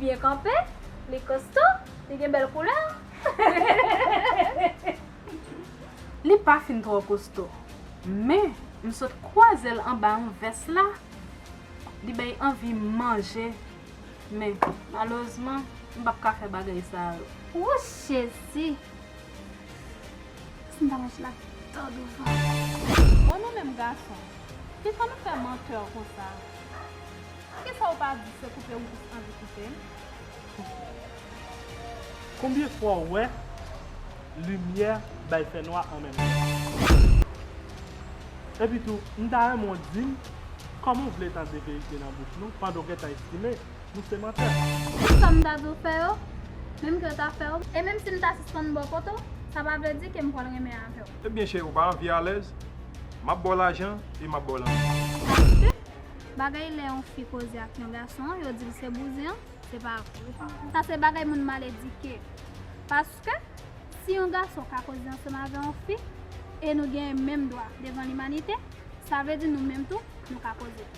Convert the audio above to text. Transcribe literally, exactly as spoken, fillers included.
Byen kanpe, li kosto, li gen bèl koulè. Li pa fin twò kosto, men m sot kwaze l anba yon vès la, li bay anvi manje, men malerezman, m p ap ka fè bagay sa yo. Wou, Jezi! Si m ta manje la tan douvan. Bon, nou menm gason, kisa nou fè mantè konsa? Poukisa w pa di se koupe w jis anvi koupe m? Konbyen fwa w wè limyè bay fènwa an menm tan? Epitou, m ta renmen w di m kòman w vle tande verite nan bouch nou pandan w gentan estime nou se mantè. Tout sa m ta di w fè yo, menm ke w ta fè yo, e menm si m ta sispann ba w poto, sa pa vle di ke m pral renmen avè w. Ebyen, cheri, w pa anvi alèz? M ap ba w lajan e m ap ba w lanmou. Paske, bagay lè yon fi koze ak yon gason, yo di l se bouzen an, se pa vre. Sa se bagay moun maledike. Paske, si yon gason ka koze ansanm avè yon fi, e nou genyen menm dwa devan limanite, sa vle di nou menm tou, nou ka koze.